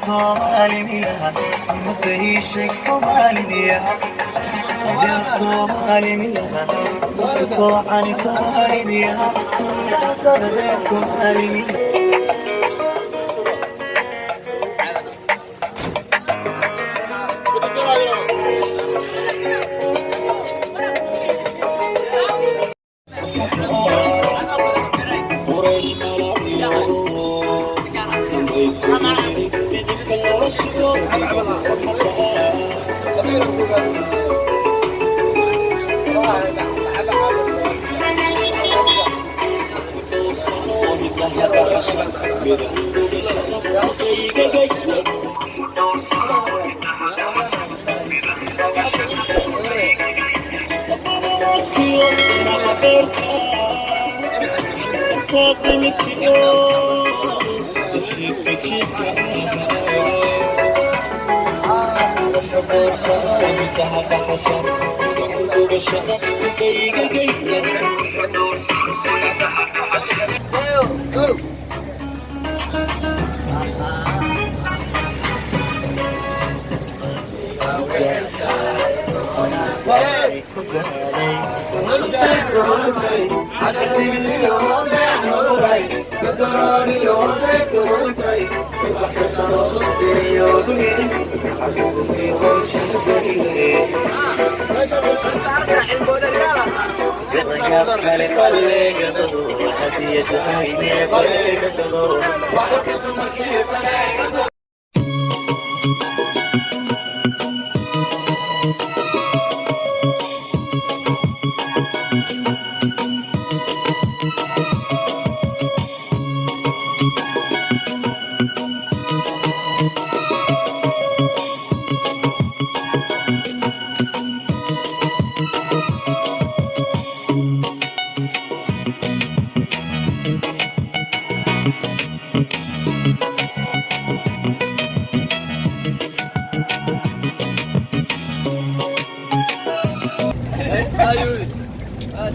Soomaali miyaha? Ummadda ii sheeg, Soomaali miyaha? Soomaali miyaha? Dadka soocani Soomaali miyaha? Kaasarade Soomaali miyaha?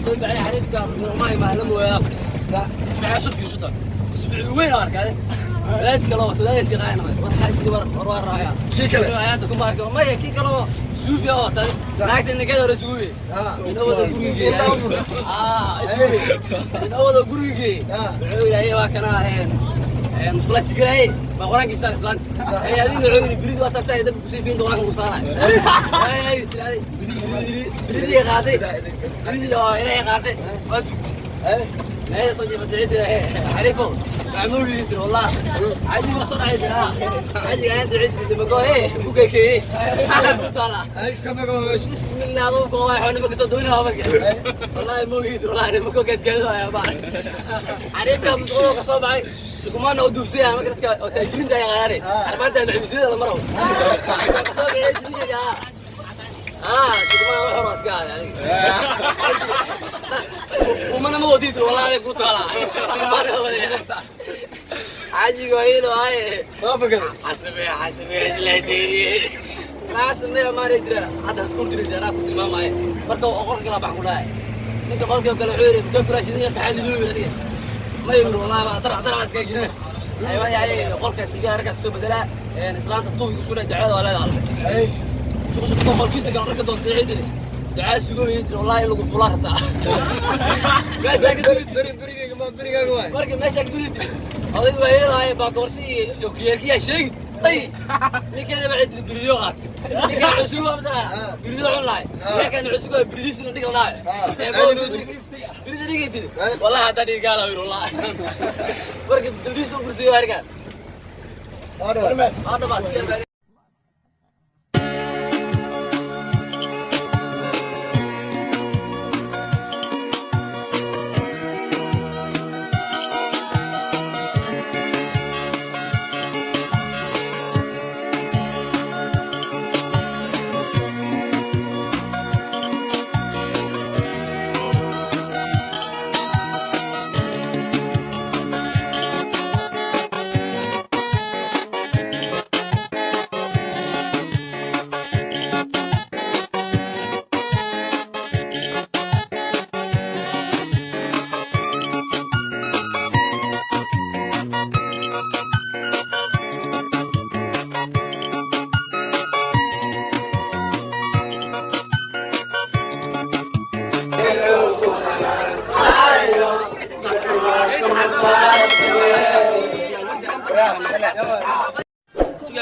Soo baxay xariifka murmay baa la mooyaa tisbica shafki shuta tisbici weyn oo arkay walaad kale oo walaad si qaayna war xaji war war war raaya. Kii kale? Ayaanta ku marka maya kii kale oo suufi oo tan naagta ninka hore suufi ina wada gurigee suufi ina wada gurigee wuxuu yiraahday waa kana musqula sigaray baa qoraankiisa islaanta ay adina wuxuu yiri birid waa taas ay dab ku sii fiin doonaan ku saaray ay tiraday biridii qaaday biridii oo ilaahay qaaday waa tugtay. لا صديق تعيد حريفه معمول يدري والله عادي ما صار عيد. عادي انا تعيد لما قال ايه بوكي كي طالع. بسم الله ضوك والله حنا ما قصدونا والله مو يدري والله انا ما كنت قد يا بعد حريفه مسؤول قصاب عي سكمان او دوبسيها ما كنت تاجرين يا غاري عرفت انا معمسيده لما مروا قصاب عيد يا سكمان وحراس قاعد يعني umana ma wadid wallahi ku taala cajigo ilo ay xasbe xasbe isleetiri ma sameeyo ma ridra hadda isku diri jara ku tilmaamay marka uu qolka kala bax ku dhaay ninka qolka kala wuxuu yiri ka firaashidin taxadid uu yiri ma yiri wallahi waa dar dar iska jirin ay waa ay qolka sigaarka soo bedela islaanta tuu igu soo ducada waa leedahay soo shaqo qolkiisa kala raka doonta ciidii ducaa sugo yiri wallahi lagu fulaa rabtaa meesha ka gudid marka meesha ka gudid odaygu waa yeelaaye baakoorti iyo kiyeerkiyaa sheegi ay ninkeeda baa cid biriyo qaatay ninkaan cusub waa mataa biriyo cun lahay ninkaan cusub waa biridiis in dhig lahay birida dhigay tiri wallahi haddaa dhigi gaala yiri wallahi marka biridiis u bursiyo arkaan waa dhamaatay.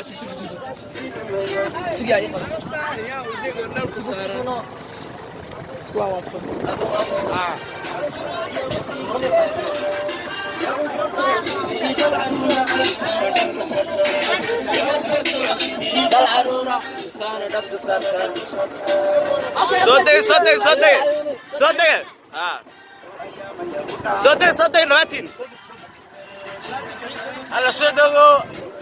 Sug sug sug. Sug yaa iqaba. Isku waafaqsan. Soo dega, soo dega, soo dega, soo dega. Soo dega, soo dega dhammaantiin. Hala soo dego.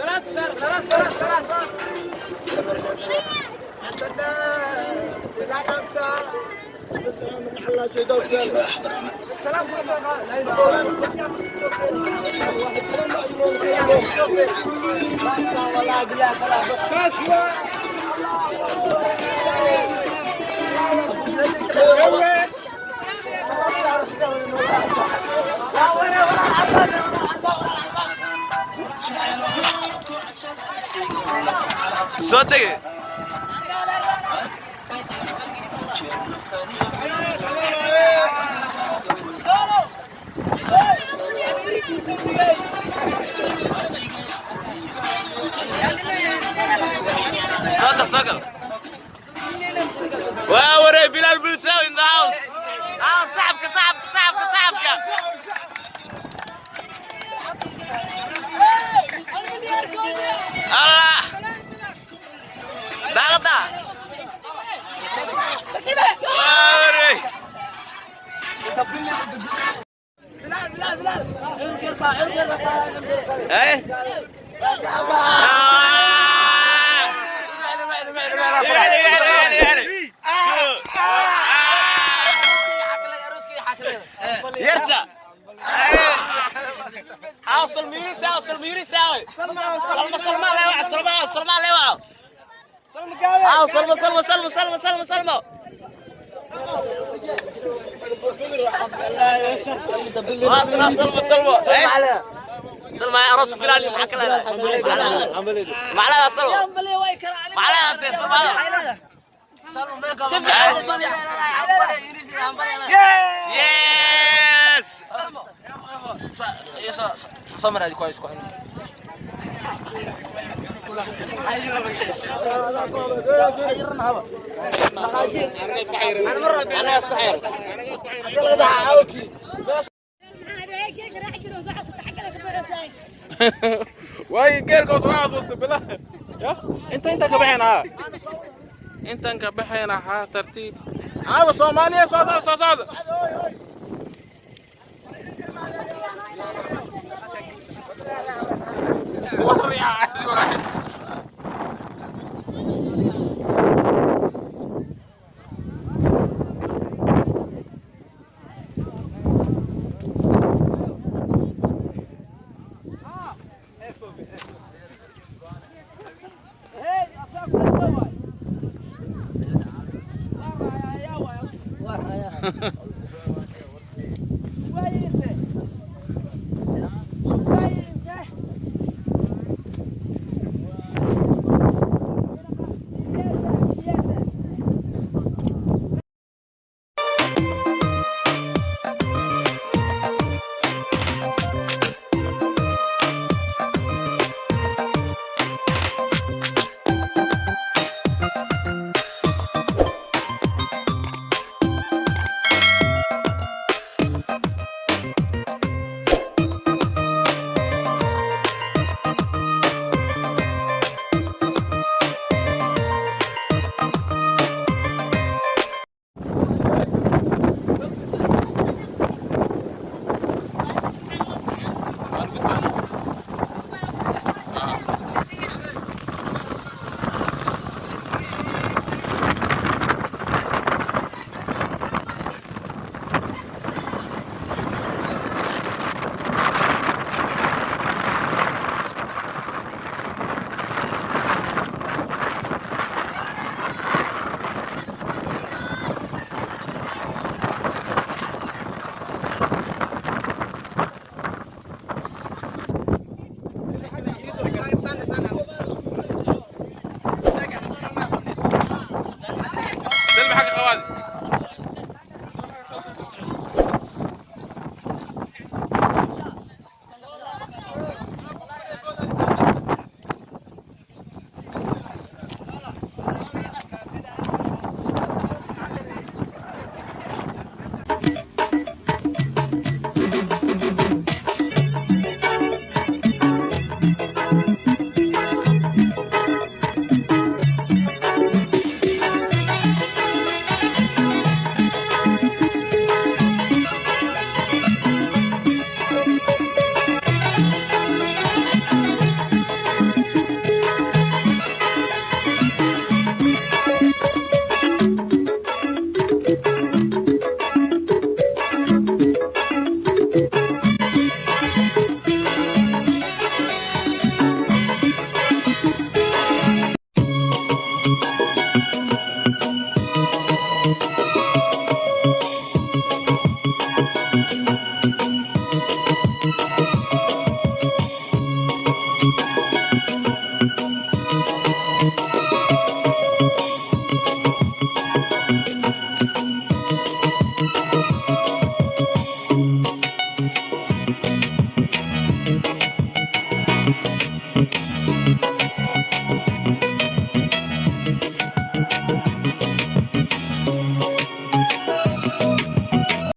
Salaad saar, salaad, salaad, salaad, salaad. Soo dega. Soo gal, soo gal. Waa waray Bilal Bulshaw in the house. Ah, sacabka, sacabka, sacabka, sacabka. Allah. Daaqada. Waa waray. Eh? Ah! يعني يعني يعني يرتا اوصل ميري اوصل ميري ساوي سلمى سلمى لا وعى سلمى سلمى لا وعى سلمى سلمى سلمى سلمى سلمى سلمى سلمى سلمى سلمى يا راس بلال معلها سلمى معلها سلمى. Yes. أنا اسكو حير. Waay geelkaas waa xasuustay bilaa. Ya inta ka baxaynaa, intan ka baxaynaa. Ha, tartiib. Aawa Soomaaliya? Soo socda, soo socda. War yaa caadi waay.